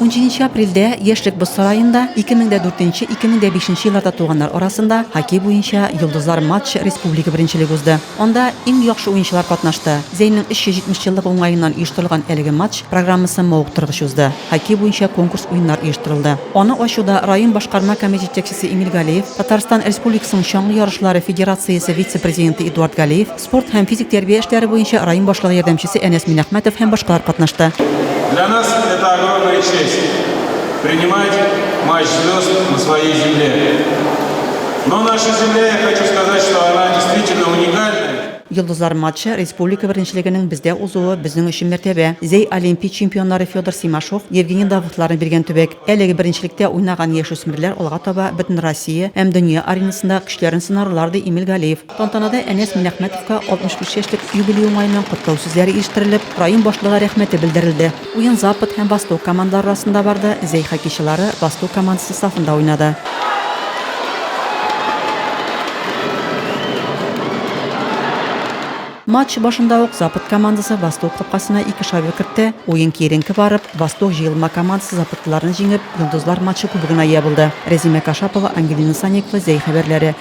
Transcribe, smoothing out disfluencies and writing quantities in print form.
17 апрельдә Яшьлек боз сараенда 2004-2005 елларда туганнар арасында хоккей буенча Йолдызлар матчы республика беренчелеге узды. Анда иң яхшы уенчылар катнашты. Зәйнең 370 еллыгы уңаеннан оештырылган әлеге матч программасы мавыктыргыч узды. Хоккей буенча конкурс уеннар оештырылды. Аны ачуда район башкарма комитет җитәкчесе Эмиль Галиев, Татарстан Республикасының чаңгы ярышлары федерациясе вице-президенты Эдуард Галиев, Спорт һәм физик тәрбия эшләре буенча район башлыгы ярдәмчесе Әнәс Минәхмәтов һәм башкалар катнашты. Для нас это огромная честь принимать матч звезд на своей земле. Но наша земля, я хочу сказать, что она действительно уникальная. Йолдызлар матчы республика беренчелегенең бездә узуы безнең өчен мәртәбә. Зәй Олимпия чемпионнары Федор Симашов, Евгений Давыдларны биргән төбәк. Әлеге беренчелектә уйнаган яшүсмерләр алга таба Бөтенроссия һәм дөнья аренасында көчләрен сынарлар, ди Эмиль Галиев. Тантанада Әнәс Минәхмәтовка 65 яшьлек юбилей уңаеннан котлау сүзләре ирештерелеп, район башлыгы рәхмәте белдерелде. Уен Запад һәм Восток командалары арасында барды, Зәй хоккейчылары Восток командасы сафында уйнады. Матч башында ук Запад командасы Восток капкасына ике шайба кертте, уен киеренке барып, Восток җыелма командасы западлыларны җиңеп, Йолдызлар матчы кубогына ия булды. Рәзимә Кашапова, Ангелина Санникова, Зәй хәбәрләре.